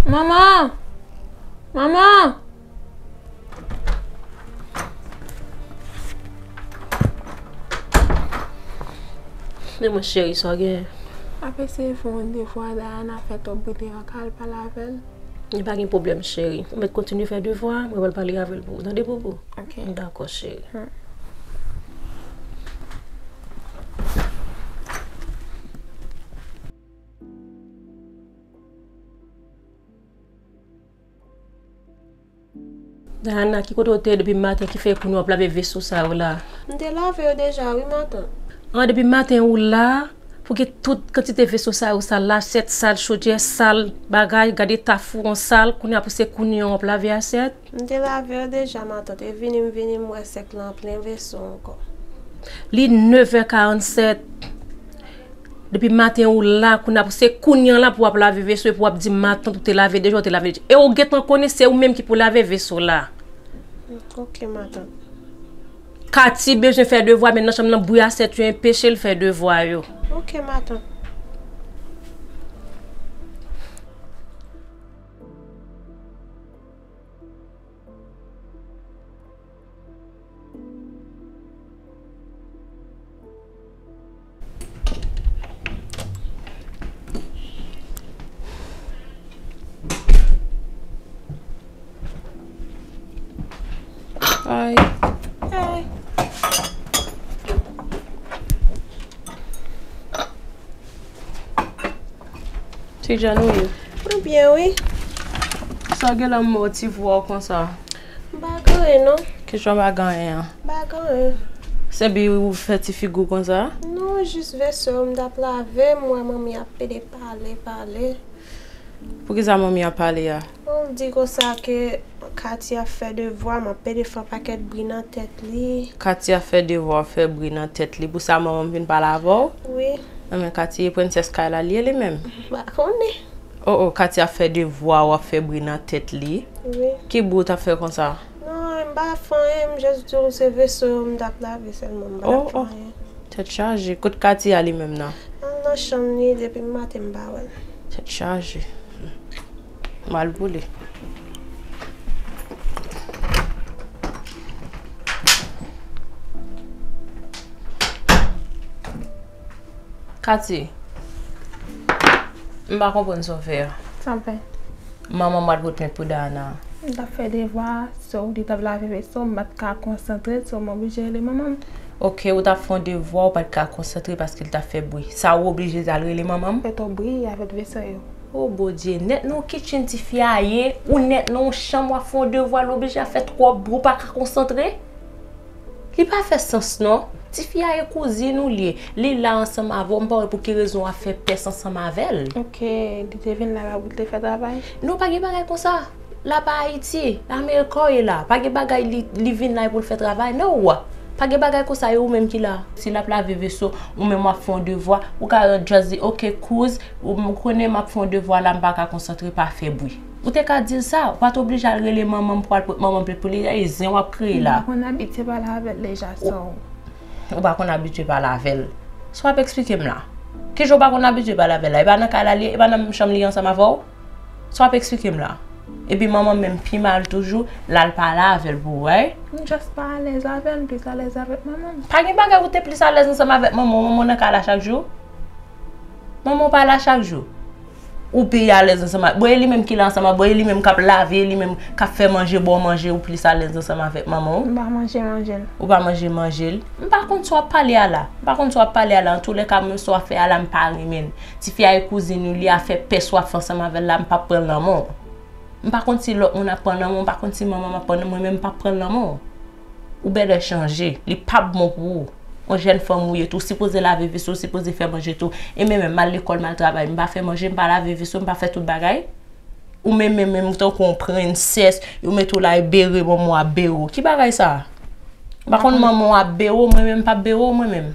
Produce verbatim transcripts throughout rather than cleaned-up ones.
Manman! Manman! Men mwen cheri, sa w genyen? Ap eseye fè yon devwa, Dayana fè twòp bri deyò, ka al pale avè l. Li pa gen pwoblèm, cheri. Ou mèt kontinye fè devwa, mwen pral pale avè l pou ou. Tande, boubou? Ok. Dakò, cheri. Hmm. Dayana, ki kote w te ye depi maten ki fè kounye a w ap lave veso sa yo la? M te lave yo deja, wi, matant. An, depi maten ou la, pou gen tout kantite veso sa yo sal, lasyèt sal, chodyè sal, bagay, gade ta fouwon sal, kounye a pou se kounye a w ap lave asyèt? M te lave yo deja, matant, e vini m vini m wè sink lan plen veso ankò. Li nevè karannsèt. Depi maten ou la, kounye a pou se kounye a la pou w ap lave veso, epi w ap di matant ou te lave deja, ou te lave deja. E ou gentan konnen se ou menm ki pou lave veso la. Ok, matant. Katy bezwen fè devwa, men nan chanm nan, bri asyèt yo enpeche l fè devwa yo. Ok, matant. Ay. Ay. Ti Jan, ou ye? Mwen byen, wi. Sa w gen la m wè w ti vwa w konsa? M pa gen anyen, non. Kijan w pa gen anyen an? M pa gen anyen. Se bi ou fè ti figi w konsa? Non, jis veso m t ap lave, m wè manmi ap pede pale, pale. Poukisa manmi ap pale a? Bon, l di konsa ke Katy ap fè devwa, m ap pede fè yon pakèt bri nan tèt li. Katy ap fè devwa, ap fè bri nan tèt li. Pou sa manman m vin pale avè w? Wi. Enben, Katy e prensès kay la li ye li menm? M pa konnen. O, o, Katy ap fè devwa, w ap fè bri nan tèt li. Wi. Ki bri w t ap fè konsa? Non, m pa fè anyen, m jis di w se veso m t ap lave sèlman, m pa t ap fè anyen. Tèt chaje. Kot Katy a li menm nan? Al nan chanm li, depi maten m pa wè l. Tèt chaje. Mal pou li. Katy, m pa konprann sa w fè a. Sa m fè? Manman m pral pot plent pou Dayana. M t ap fè devwa, so, li t ap lave veso, m pa t ka konsantre, so, m oblije rele manman m. Ok, ou t ap fè yon devwa, ou pa t ka konsantre paske l t ap fè bri. Sa ou oblije al rele manman m? Fè twòp bri avèk veso yo. O Bondye, nèt nan kitchen tifi a ye, ou nèt nan yon chanm w ap fè yon devwa, l oblije ap fè twòp bri, ou pa ka konsantre? Li pa fè sans non. Tifi a e kouzin ou li ye. Li la ansanm avè w, m pa wè pou ki rezon w ap fè pès ansanm avè l. Ok, li te vin la pou l te fè travay? Non, pa gen bagay konsa. La pa Ayiti, Amerika w ye la. Pa gen bagay li, li vin la pou l fè travay, no. Pa gen bagay konsa, e ou menm ki la. Si l ap lave veso, ou menm w ap fè yon devwa, ou ka just di, ok, kouz, ou, ou konnen m ap fè yon devwa la, m pa ka konsantre, pa fè bri. Ou te ka di l sa, ou pa t oblije al rele manman m pou al pot manman m plent pou li, e zen w ap kreye la. M pa konn abitye pale avè l deja, so. Ou pa konn abitye pale avè l. Sa w ap eksplike m la? Kijan w pa konn abitye pale avè l la? E pa nan kay la li ye, e pa nan menm chanm li ye ansanm avè w? Sa w ap eksplike m la? Epi manman m menm pi mal toujou, l al pale avè l pou ou, wi. M just pa alèz avè l, m plis alèz avèk manman m. Pa gen bagay ou te plis alèz ansanm avèk manman w, manman w nan kay la chak jou? Manman w pa la chak jou. Ou pi alèz ansanm ak, bon, e li menm ki la ansanm ak, bon, e li menm k ap lave, e li menm k ap fè manje, ba w manje, ou plis alèz ansanm avèk manman w? M pa manje manje l. Ou pa manje manje l? M pa konn sa w ap pale a la. M pa konn sa w ap pale a la. Antoulèka, mwen sa w ap fè a la, m pa renmen l. Tifi a e kouzin ou li a, fè pès w ap fè ansanm avè l la, m p ap pran l nan men w. M pa konn si lòt moun ap pran l nan men w, m pa konn si manman m ap pran l nan men w, mwen menm m p ap pran l nan men w. Ou bèlè chanje. Li p ap bon pou ou. Yon jèn fanm ou ye tou, ou sipoze lave veso, ou sipoze fè manje tou. E men menm, m al lekòl, m al travay, m pa fè manje, m pa lave veso, m pa fè tout bagay. Ou menm, menm, menm, ou tankou yon prensès, yo mete w la, e bere manman w ap bere w. Ki bagay sa? M pa konn manman w ap bere w, mwen menm, m p ap bere w, mwen menm.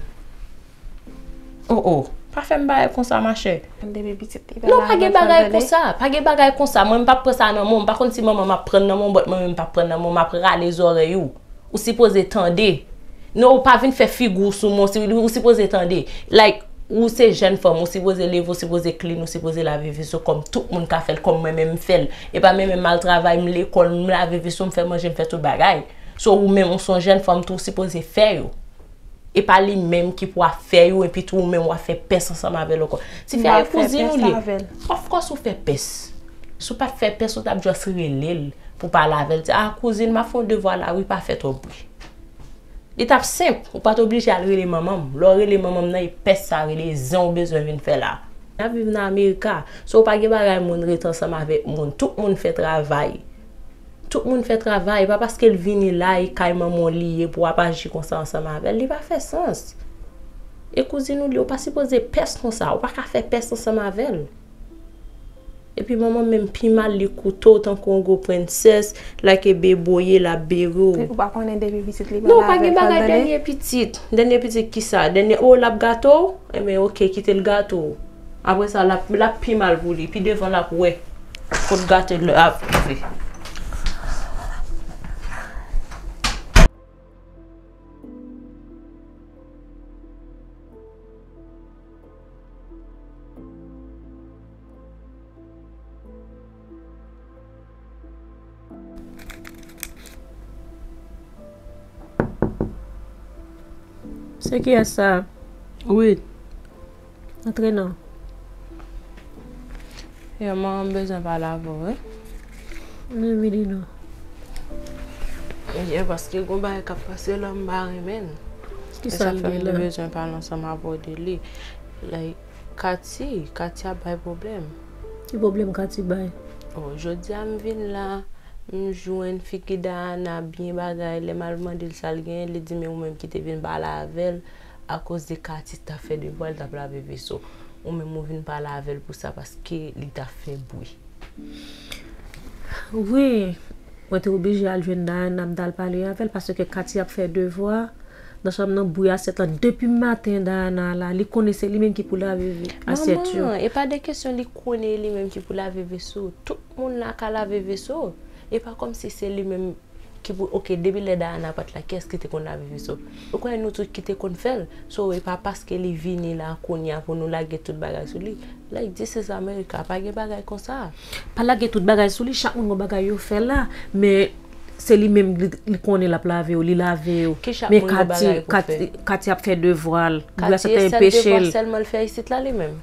O, o, pa fè m bagay konsa, machè. Depi pitit li pa la, non, pa gen bagay konsa, pa gen bagay konsa. Mwen, m p ap pran sa nan men w, m pa konn si manman m ap pran nan men w, but mwen menm, m p ap pran nan men w, m ap rale zòrèy ou. Ou sipoze tande. Non, ou pa vin fè figi w sou mwen, ou si-, ou sipoze tande. Like, Ou se jèn fanm, ou sipoze leve, ou sipoze clean, ou sipoze lave veso kòm tout moun ka fè l, kòm mwen menm m fè l. E pa mwen menm m al travay, m lekòl, m lave veso, m fè manje, m fè tout bagay. So ou menm, ou se yon jèn fanm tou, ou sipoze fè yo. E pa li menm ki pou ap fè yo, epi tou ou menm w ap fè pès ansanm avè l ankò. Tifi a e kouzin ou li ye. Of course ou fè pès. Si w pa t fè pès, ou t ap just rele l pou pale avè l. Di, "Ah, kouzin, m ap fè yon devwa la, wi, pa fè twòp bri." Li t ap senp, ou pa t oblije al rele manman m. Lè w rele manman m nan, e pès sa rele, e zen w bezwen vin fè la. N ap viv nan Amerika, so pa gen bagay moun ret ansanm avèk moun. Tout moun fè travay. Tout moun fè travay. E pa paske l vini la, e kay manman w li ye pou w ap aji konsa ansanm avè l. Li pa fè sans. E kouzin ou li, ou pa sipoze pès konsa. Ou pa ka fè pès ansanm avè l. Epi manman menm pi mal, li koute w tankou yon gwo prensès, l ap beboye, l ap bere w. Ou pa konnen depi pitit li pral avè l. Non, pa gen bagay dènye pitit. Dènye pitit kisa? Dènye, o, l ap gate w? Enben, oke, kite l gate w. Apre sa, l ap, l ap pi mal pou li. Pi devan, l ap wè kot gate l ap rive. Se kiyès sa? Wi. Antre non. Yo, mwen bezwen pale avè w, wi. Wi, vini non. Ye, paske gon bagay k ap pase la, m pa renmen l. Kisa l gen la? E sa fè m te bezwen pale ansanm avè w de li. Like, Katy, Katy ap bay pwoblèm. Ki pwoblèm Katy bay? Oh, jodi a m vin la, m jwenn figi Dayana byen bagay, lè m al mande l sa l genyen, li di men ou menm ki te vin pale avè l, akoz de Katy t ap fè devwa l, t ap lave veso. Ou menm ou vin pale avè l pou sa, paske li t ap fè bri. Wi, mwen te oblije al jwenn Dayana, m t al pale avè l, paske Katy ap fè devwa nan chanm nan, bouyi asyèt lan depi maten. Dayana la, li konnen se li menm ki pou lave ve-, asyèt yo. Manman, e pa de kesyon li konnen e li menm ki pou lave veso. Tout moun la ka lave veso. E pa kòmsi se li menm ki pou, oke, depi lè Dayana pa t la, kiyès ki te konn lave veso? Ou kwè nou tout ki te konn fè l? So, e pa paske li vini la kounye a pou nou lage tout bagay sou li. Like, this is America, pa gen bagay konsa. Pa lage tout bagay sou li, chak moun gon bagay yo fè la, men se li menm li, li konnen l ap lave yo, li lave yo. Ki chak moun gon bagay pou fè? Men Katy, Katy, Katy ap fè devwa l. Katy, e sèl devwa sèlman l fè isit la li menm?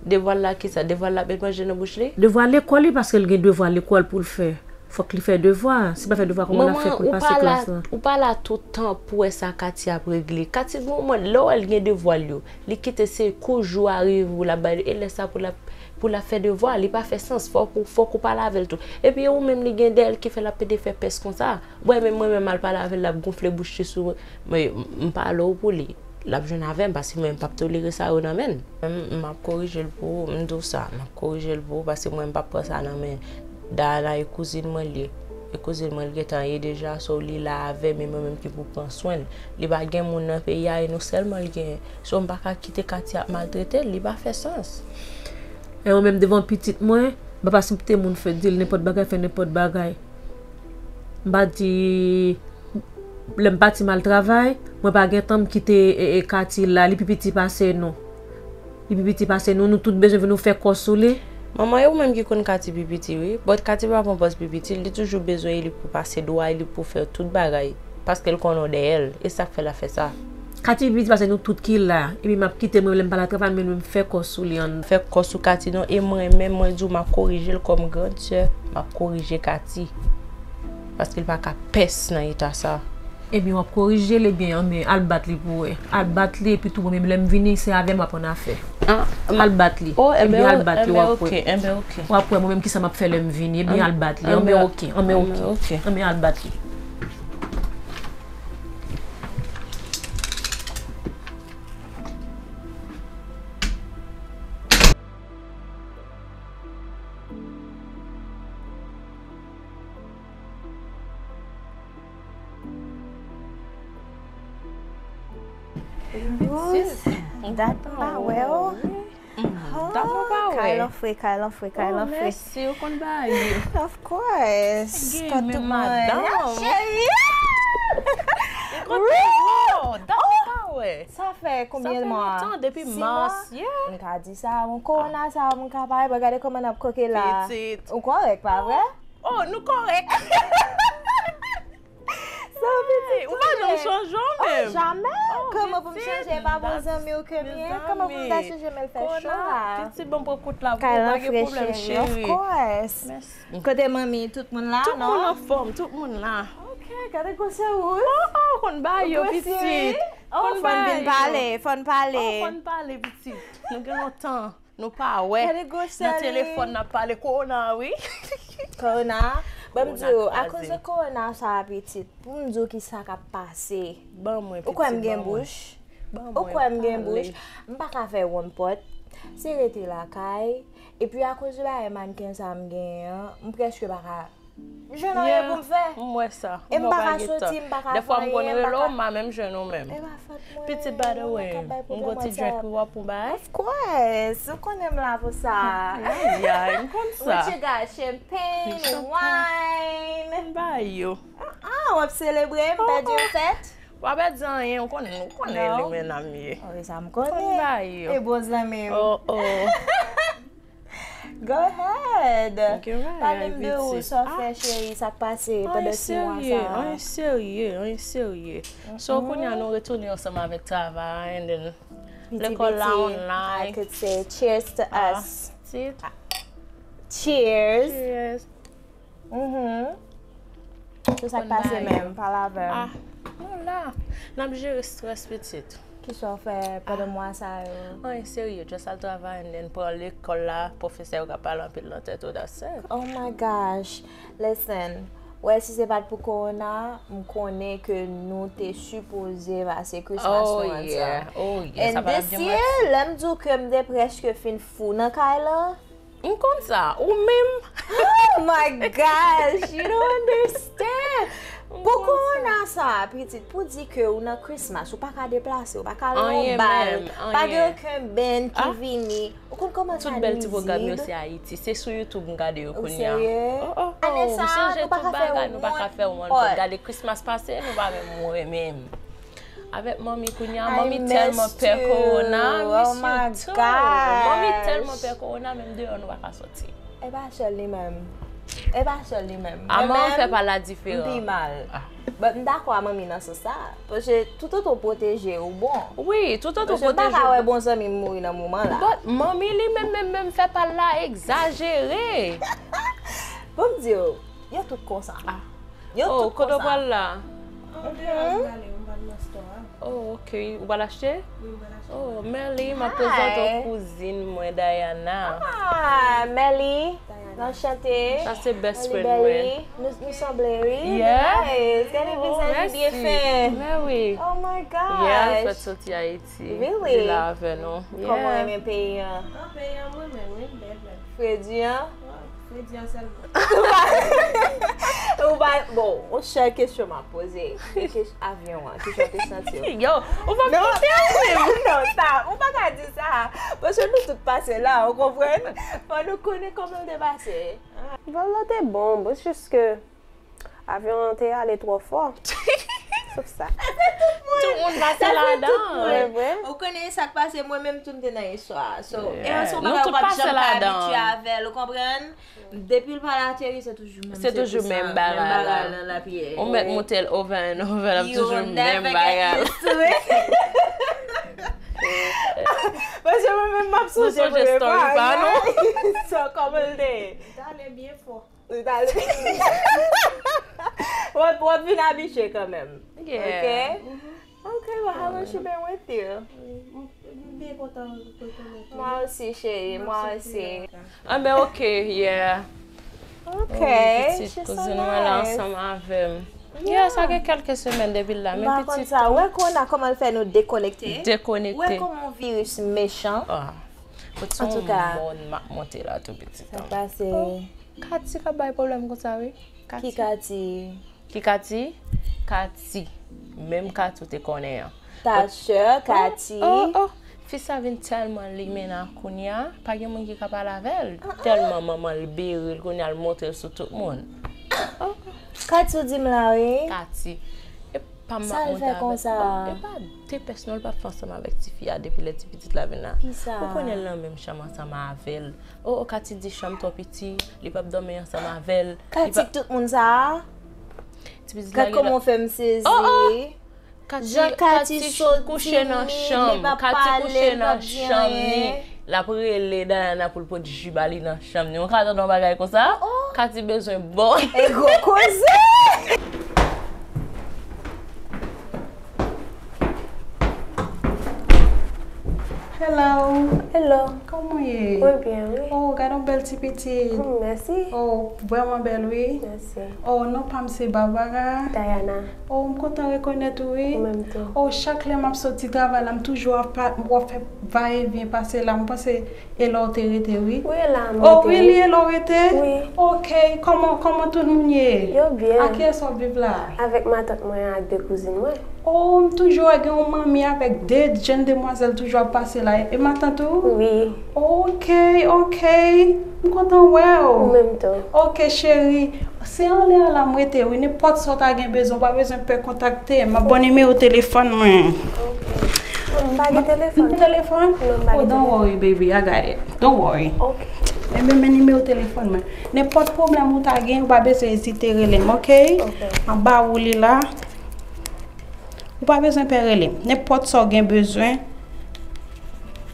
Devwa l la kisa? Devwa l l ap met manje nan bouch li? Devwa lekòl li, paske l gen devwa lekòl pou l fè. Fòk li fè devwa. Si l pa fè devwa, kòman l ap fè pou l pase klas lan? Ou pa la tout tan pou wè sa Katy ap regle. Katy, gon moman, lè w wè l gen devwa l yo, li kite se kou jou a rive pou l ap bay, e lè sa pou l ap, pou l ap fè devwa, li pa fè sans. Fòk ou, fòk ou pale avè l tou. Epi e ou menm li gen dèyè l ki fè l ap pede fè pès konsa. Bon, e menm mwen menm al pale avè l, l ap gonfle bouch li sou mwen. Men m pale w pou li. L ap jwenn avè m, paske mwen m p ap tolere sa yo nan men l. Mwen m ap korije l pou ou, m di w sa, m ap korije l pou ou, paske mwen m p ap pran sa nan men Dayana, e kouzin mwen l ye. E kouzin mwen l gentan ye deja, so li la avè m, e mwen menm ki pou pran swen l. Li pa gen moun nan peyi a, e nou sèlman l genyen. So m pa ka kite Katy ap maltrete l, li pa fè sans. E mwen menm devan pitit mwen, m pa aksepte moun fè di l nenpòt bagay, fè nenpòt bagay. M pa di, lè m pati m al travay, mwen pa gen tan m kite, e, e, Katy la, li pi piti pase nou. Li pi piti pase nou, nou tout bezwen vin nou fè kò sou li. Manman, e ou menm ki konn Katy pi piti, wi. But Katy pa pran pòz pi piti, li toujou bezwen e li pou pase dwa, e li pou fè tout bagay. Paske l konnen w dèyè l, e sa k fè l ap fè sa. Katy pi piti pase nou tout ki la, epi m ap kite mwen lè m pa al travay, men mwen m fè kò sou li an. Fè kò sou Katy non, e mwen menm, mwen di w, m ap korije l kòm grann sè, m ap korije Katy. Paske l pa ka pès nan eta sa. Ebyen, w ap korije l, ebyen, anben, al bat li pou wè. Al bat li, epi tou, mwen menm, lè m vini, se avè m w ap annafè. Al bat li. Ebyen, al bat li, w ap wè. W ap wè, mwen menm, kisa m ap fè lè m vini. Ebyen, al bat li. Anben, oke. Anben, oke. Anben, al bat li. Rose, dat m pa wè w. Dat mwen pa wè. Kay lan fre, kay lan fre, kay lan fre. Mèsi, ou konn bagay yo. Of course. Gen men madanm. Cheri. Ou konn bagay yo. Dat mwen pa wè. Sa fè konbyen mwa? Sa fè lontan, depi mas, yeah. M ka di sa, yon kowona sa, m ka pale, gade kòman n ap koke la. Pitit. Ou kòrèk, pa vre? Oh, nou kòrèk. Sa pitit. Ou pa janm chanje w menm. Oh, jamè. Kòman pou m chanje? E pa bon zanmi w ke m ye? Kòman pou m ta chanje men l fè cho la? Pitit, bon, pran kout la pou ou, pa gen pwoblèm, cheri. Of course. Kote manmi, tout moun la, non? Tout moun anfòm, tout moun la. Ok, gade gwosè wouj. Oh, oh, konn ba yo, pitit. Oh, fò n vin pale, fò n pale. Oh, fò n pale, pitit. Nou gen lontan, nou pa wè. Gade gwosè li. Nan telefòn, n ap pale kowona, wi. Kowona. Ban m di w, akoz de kowona sa a, pitit, pou m di w ki sa k ap pase. Ban mwen, pitit, ban mwen. Ou kwè m gen bouch? Ou kwè m gen bouch? M pa ka fè wonn pòt. Se rete lakay. Epi akoz de bagay mannken sa a m genyen an, m prèske pa ka jwenn anyen pou m fè. M wè sa. E m pa ka soti, m pa ka fè anyen, m pa ka. Dèfwa m konn rele w, m pa menm jwenn ou menm. E pa fòt mwen, pitit, by the way, m gon ti drink pou w ap pou bay. Of course, ou konnen m la pou sa. Ayayay, m konn sa. What you got? Champagne, wine? M bay yo. Ah, w ap selebre, m pèdi yon fèt? W ap pèdi anyen, ou konnen, ou konnen li men nan m ye. Oh, e sa m konnen. Fò m bay yo. E bon zanmi m. Oh, oh. Go ahead. Pale m de ou, sa w fè, cheri, sa k pase pandan sis mwa sa a? Anyen serye, anyen serye. So, kounye a nou retounen ansanm avèk travay, and then lekòl la online. I could say cheers to us. Cheers. Cheers. Mhm. Tout sa k pase menm, pale avè m. Ah, nou la. N ap jere strès, pitit. Kisa w fè pandan mwa sa yo? Anyen serye, just al travay, and then pran lekòl la, pwofesè yo ka pale anpil nan tèt ou, that's it. Oh my gosh. Listen, wè, si se pa t pou kowona, m konnen ke nou te sipoze pase Christmas month la. Oh yeah, oh yeah. And this year, lè m di w ke m te prèske fin fou nan kay la, M konn sa. Ou menm? Oh my gosh, you don't understand. Pou kowona sa a, pitit, pou di ke ou nan Christmas, ou pa ka deplase, ou pa ka al nan yon bal, pa gen okenn band ki vini. Ou konn kòman sa nuizib? Tout bèl ti pwogram yo se Ayiti. Se sou YouTube m gade yo kounye a. Ou serye? Oh, oh, oh. Ane sa a, nou pa ka fè yon pòt. Gade Christmas pase, nou pa menm wè menm. Avèk manmi kounye a, manmi tèlman pè kowona, I miss you too. Manmi tèlman pè kowona, menm deyò nou pa ka soti. E pa sèl li menm. E pa sèl li menm. Ama an fè pa la diferan. M pi mal. But m dakò a manmi nan sans sa. Paske toutotan w pwoteje, ou bon. Wi, toutotan w pwoteje. Paske m pa ka wè bon zanmi m mouri nan moman la. But manmi li menm, menm, menm fè pa la egzajere. Pou m di w, yo tout konsa. Yo tout konsa. Oh, kote w pral la? Oh, deyò m prale, m pral nan store a. Oh, ok. Ou pral achte? Wi, m pral achte. Oh, Melly, m ap prezante w kouzin mwen, Diana. Ah, Melly, anchante. Sa se best friend mwen. Melly, nou, nou sanble, wi. Yeah. Nice. Gade vizaj li byen fen. Men wi. Oh my gosh. Yeah, l fèk soti Ayiti. Really? Li la avè nou. Kòman w renmen peyi an? Ah, peyi an, mwen menm, wi, bèl, bèl. Fredi an? Fredi an sèlman. Ou pa, ou pa, bon, yon sèl kesyon m ap poze. Se kes-, avyon an, kijan w te santi w? Yo, ou pa konprann menm. Non, sa, ou pa ka di sa. Paske nou tout pase la, ou konprann? Fò nou konnen kòman l te pase. Vòl la te bon, bon, jis ke avyon an te ale twò fò. Sof sa. Tout moun pase ladan. Ou konnen sa k pase, mwen menm tou m te nan istwa a. So, e yon bagay ou p ap janm ka abitye avè l, ou konprann? Depi l pral ateri, se toujou menm, se toujou menm bagay la. Ou mèt moute l over and over, l ap toujou menm bagay la. Paske mwen menm m ap sonje premye fwa. So, kòman l te ye? Li t ale byen fò. Li t ale. W ap, w ap vin abitye kanmenm. Yeah. Ok? Ok, well, how long she been with you? M byen kontan rekonèt ou. Mwen osi, cheri, mwen osi. Ah, ben, ok, yeah. Ok, she's so nice. Pitit kouzin mwen la ansanm avè m. Yeah, sa gen kèlke semèn depi l la, men pitit. M pa konn sa. Wè kowona kòman l fè nou dekonekte. Dekonekte. Wè kòman yon viris mechan. Ah. Antouka, yon mòn m ap monte la tou, pitit. Sa pase. Kati k ap bay pwoblèm konsa, wi. Ki Kati? Ki Kati? Kati. Menm Kati w te konnen an. Ta sè, Kati. Oh, oh, oh. Fi sa vin tèlman limena kounye a, pa gen moun ki ka pale avè l. Tèlman manman l bere l kounye a, l montre l sou tout moun. Oh, oh. Kati w di m la, wi. Kati. E Pa m ap monte avèl. Sa l fè konsa? E pa de pès non, l pa fè ansanm avèk tifi a depi lè ti pitit la vin la. Kisa? Ou konnen l nan menm chanm ansanm avè l. O, o, Kati di chanm twò piti, li p ap dòmi ansanm avè l. Kati k tout moun sa a? Ti pitit la gen. Gad kòman w fè m sezi. O, o! Kati, Kati sot kouche nan chanm. Kati kouche nan chanm ni. L ap rele Dayana pou l pot ji ba li nan chanm ni. Ou ka tande yon bagay konsa? Kati bezwen bon. E gwo koze! Hello. Hello. Kòman w ye? Mwen byen, wi. Oh, gade yon bèl ti pitit. Mm, mèsi. Oh, vrèman bèl, wi. Mèsi. Oh, non pa m se Barbara. Diana. Oh, m kontan rekonèt ou, wi. Ou menm tou. Oh, chak lè m ap soti travay la, m toujou ap pa, w ap fè va e vyen pase la. M panse e la w te rete, wi. Wi, e la m rete. Oh, really, e la w rete? Wi. Ok, kòman, kòman tout moun ye? Yo byen. Ak kiyès w ap viv la? Avèk matant mwen ak de kouzin mwen. Oh, m toujou wè gen yon manmi avèk de jèn demwazèl toujou ap pase la. E matant ou? Wi. Ok, ok. M kontan wè w. Ou menm tou. Ok, cheri. Se anlè a la m rete, wi. Nenpòt sa w ta gen bezwen, w pa bezwen pè kontakte m. M ap ba w nimewo telefòn mwen. Ok. M pa gen telefòn. Telefòn? Non, m pa gen telefòn. Oh, don't worry, baby. I got it. Don't worry. Ok. Ebyen, men nimewo telefòn mwen. Nenpòt pwoblèm ou ta gen, ou pa bezwen ezite rele m, ok? Ok. M ap ba ou li la. Ou pa bezwen pè rele m. Nenpòt sa w gen bezwen.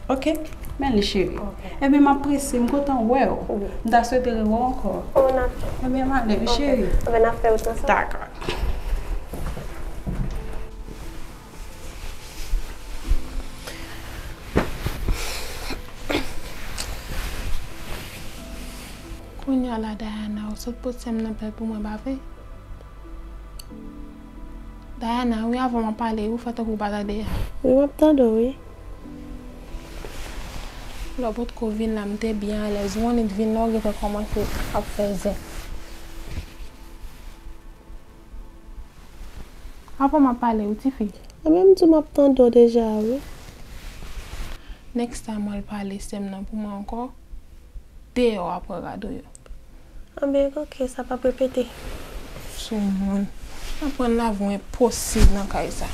Ok? Men li, cheri. Ok. Ebyen, m ap prese, m kontan wè w. Wi. M ta swete rewè w ankò. Oh, n ap. Ebyen, m ale, wi, cheri. Ok. Ebyen, n ap fè wout ansanm. Dakò. Kounye a la, Diana, ou sot pote sè m nan pèl pou mwen, pa vre? Diana, wi, avan m ap pale, ou fè tankou w pa tande a. Wi, m ap tande w, wi. Lè w potko vin la, m te byen alèz. Ou annik vin la, ou gentan kòmanse ap fè zen. Avan m ap pale, wi, tifi. Anben, m di w m ap tande w deja, wi. Next time w al pale sè m nan pou mwen ankò, deyò w ap wè rad ou yo. Anben, ok, sa p ap repete. Soumoun. Aprann lavi w enposib nan kay sa.